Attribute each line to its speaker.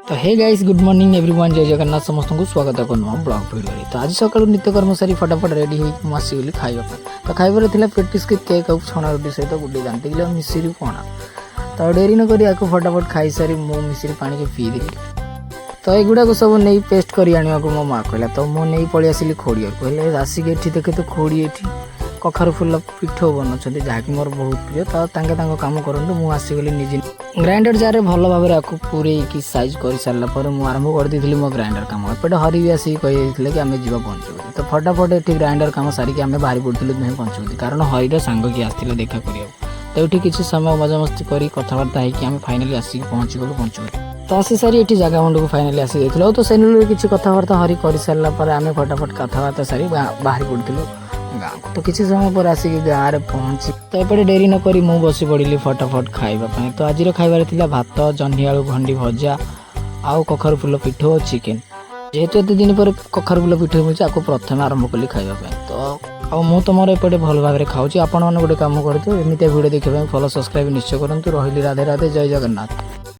Speaker 1: ତ hey guys, good morning everyone, ଜୟ ଜଗନ୍ନାଥ। ସମସ୍ତଙ୍କୁ ସ୍ୱାଗତ ଏକ ନୂଆ ବ୍ଲଗ୍ ଭିଡ଼ିଓରେ। ତ ଆଜି ସକାଳୁ ନିତ୍ୟକର୍ମ ସାରି ଫଟାଫଟ ରେଡ଼ି ହେଇକି ମୁଁ ଆସିଗଲି ଖାଇବା ପାଇଁ। ତ ଖାଇବାରେ ଥିଲା ପେଟିସ୍କି କେକ୍ ଆଉ ଛଣା ରୁଟି ସହିତ ଗୋଟେ ଦାନ୍ତିକିଲି ଆଉ ମିଶିରି ପଣା। ତ ଡେରି ନକରି ଆକୁ ଫଟାଫଟ ଖାଇସାରି ମୁଁ ମିଶିରି ପାଣିକି ପିଇଦେଲି। ତ ଏଗୁଡ଼ାକ ସବୁ ନେଇ ପେଷ୍ଟ କରି ଆଣିବାକୁ ମୋ ମା କହିଲା। ତ ମୁଁ ନେଇ ପଳେଇ ଆସିଲି ଖୋଡ଼ିଆକୁ। ହେଲେ ଆସିକି ଏଠି ଦେଖେ ତ, ଖୋଡ଼ି ଏଠି କଖାରୁ ଫୁଲ ପିଠଉ ବନାଉଛନ୍ତି, ଯାହାକି ମୋର ବହୁତ ପ୍ରିୟ। ତ ତାଙ୍କେ ତାଙ୍କ କାମ କରନ୍ତୁ, ମୁଁ ଆସିଗଲି ନିଜେ ଗ୍ରାଇଣ୍ଡର ଜାରରେ ଭଲ ଭାବରେ ଆକୁ ପୂରେଇକି ସାଇଜ୍ କରିସାରିଲା ପରେ ମୁଁ ଆରମ୍ଭ କରିଦେଇଥିଲି ମୋ ଗ୍ରାଇଣ୍ଡର କାମ। ଏପଟେ ହରି ବି ଆସିକି କହିଦେଇଥିଲେ କି ଆମେ ଯିବା ପଞ୍ଚବତୀ। ତ ଫଟାଫଟ ଏଠି ଗ୍ରାଇଣ୍ଡର କାମ ସାରିକି ଆମେ ବାହାରି ପଡ଼ିଥିଲୁ ଦୁହେଁ ପଞ୍ଚବତୀ, କାରଣ ହରିର ସାଙ୍ଗ କିଏ ଆସିଥିଲେ ଦେଖା କରିବାକୁ। ତ ଏଠି କିଛି ସମୟ ମଜାମସ୍ତି କରି, କଥାବାର୍ତ୍ତା ହେଇକି ଆମେ ଫାଇନାଲି ଆସିକି ପହଞ୍ଚିଗଲୁ ପଞ୍ଚବତୀ। ତ ଆସି ସାରି ଏଠି ଜାଗା ମୁଣ୍ଡକୁ ଫାଇନାଲି ଆସି ଯାଇଥିଲୁ। ଆଉ ତ ସେନୁରେ କିଛି କଥାବାର୍ତ୍ତା ହରି କରିସାରିଲା ପରେ ଆମେ ଫଟାଫଟ କଥାବାର୍ତ୍ତା ସାରି ବାହାରି ପଡ଼ିଥିଲୁ ଗାଁକୁ। ତ କିଛି ସମୟ ପରେ ଆସିକି ଗାଁରେ ପହଞ୍ଚି, ତ ଏପଟେ ଡେରି ନ କରି ମୁଁ ବସି ପଡ଼ିଲି ଫଟାଫଟ ଖାଇବା ପାଇଁ। ତ ଆଜିର ଖାଇବାରେ ଥିଲା ଭାତ, ଜହ୍ନି ଆଳୁ ଭଣ୍ଡି ଭଜା ଆଉ କଖାରୁ ଫୁଲ ପିଠଉ ଆଉ ଚିକେନ୍। ଯେହେତୁ ଏତେ ଦିନ ପରେ କଖାରୁ ଫୁଲ ପିଠଉ ମିଳୁଛି, ଆକୁ ପ୍ରଥମେ ଆରମ୍ଭ କଲି ଖାଇବା ପାଇଁ। ତ ଆଉ ମୁଁ ତମର ଏପଟେ ଭଲ ଭାବରେ ଖାଉଛି। ଆପଣମାନେ ଗୋଟେ କାମ କରନ୍ତୁ, ଏମିତିଆ ଭିଡ଼ିଓ ଦେଖିବା ପାଇଁ ଫଲୋ, ସବସ୍କ୍ରାଇବ୍ ନିଶ୍ଚୟ କରନ୍ତୁ। ରହିଲି, ରାଧେ ରାଧେ, ଜୟ ଜଗନ୍ନାଥ।